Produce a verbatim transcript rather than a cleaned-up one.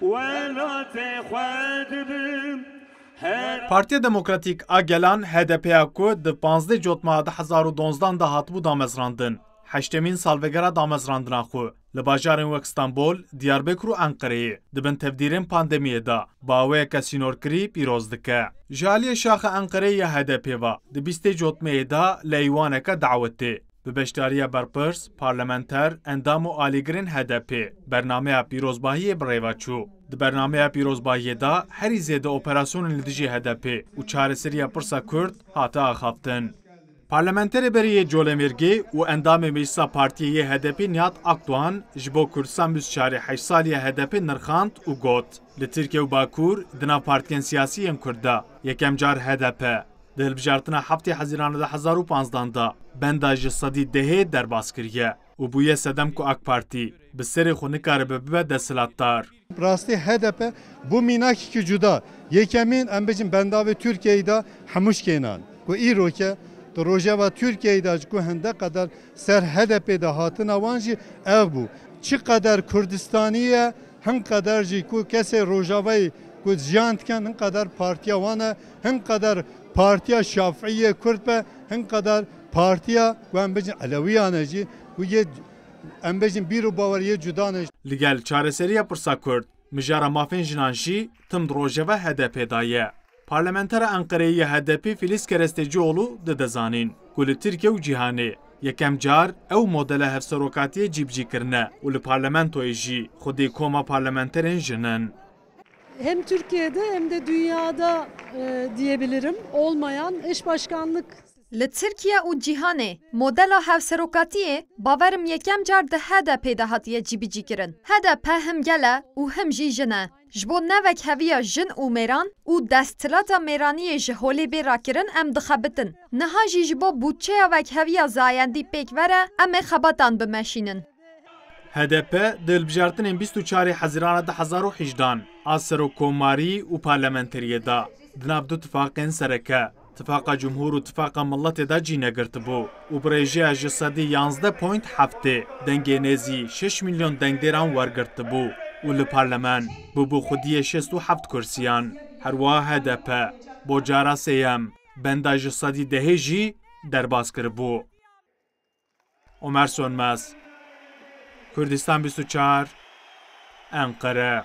Welatê xwe dibim her Partiya Demokratîk a Gelan, H D P ya ku di panzdeh Cotmeha du hezar û donzdan de hatibû damezrandin, heştemîn salvegera damezrandina xwe li bajarên wek Stenbol, Diyarbekir û Enqereyê di bin tevdîrên pandemiyê de bi awayeke sînorkirî pîroz dike. Ji aliyê Şaxa Enqereyê ya H D P ve di bîstê Cotmeyê de li eywaneke dawetê bi beşdariya berpirs, parlamenter, endam û alîgirên H D P bernameya pîrozbahiyê bi rê ve çû. Di bernameya pîrozbahiyê de herî zêde operasyonên li dijî H D P û çareseriya pirsa Kurd hate axaftin. Parlamenterê berê yê Colemêrgê û endamê Meclisa Partiyê yê H D P Nihat Akdoğan ji bo Kurdistan bîst û çar ê heşt salî ya H D P nirxand û got, li Tirkiye û Bakur di nav partiyên siyasî yên Kurd de yekem car H D P di hilbijartina heftê Hezîrana du hezar û panzdan de benda ji sedî dehê derbas kiriye û bûye sedem ku AK Partî bi serê xwe nikaribe bibe desthilatdar. Rastî H D P bû mînakî ki cuda. Yekemîn, em bêjin, bendavê Tirkiyeyê de hemû şkênan. Ku îro ke di rojeva Tirkiyeyê de ji ku hinde qedar ser H D P de hatina wan jî ev bû. Çi qedar Kurdistanî ye, hin qedar jî ku kesê Rojavayê ku jiyan dikin, hin qedar partiya wan e, hin qedar partiya Şafiiyê Kurd be, hin qedar partiya ku em bêjin Elewiyan e jî, ku yê, em bêjin, bîr û baweriyê cuda ne. Li gel çareseriya pirsa Kurd, mijara mafên jinan jî tim di rojeva H D P de ye. Parlamentera Enqereyê ya H D P Filiz Kerestecioğlu dide zanîn ku li Tirkiye û cîhanê yekem car ew modela hevserokatiyê cîbicî kirine û li parlamentoyê jî xwedî koma parlamenterên jin in. Hem Türkiye'de hem de dünyada, e, diyebilirim, olmayan eş başkanlık. Li Tirkiye û cîhanê modela hevserokatiyê bawerim yekem car di H D P de hatiye cîbicîkirin. H D P him gel e û him jî jin e. Ji bo ne wekheviya jin û mêran û desthilata mêraniyê ji holê bê rakirin em dixebitin. Niha jî ji bo bûdçeya wekheviya zayendî pêk were em ê xebatan bimeşînin. H D P di hilbijartinên bîst û çarê Hezîrana du hezar û hejdan a serokkomarî û parlamenteriyê de di nav du tifaqên sereke, Tifaqa Cumhur û Tifaqa Milletê de cî negirtibû û bi rêjeya ji sedî yanzdeh point heftê dengê nêzî şeş milyon dengdêran wergirtibû û li parlemen bûbû xwediyê şêst û heft kursiyan. Herwiha H D P bo cara sêyem benda ji sedî dehê jî derbas kiribû. Omer Sönmez, Kurdistan bîst û çar, Enqere.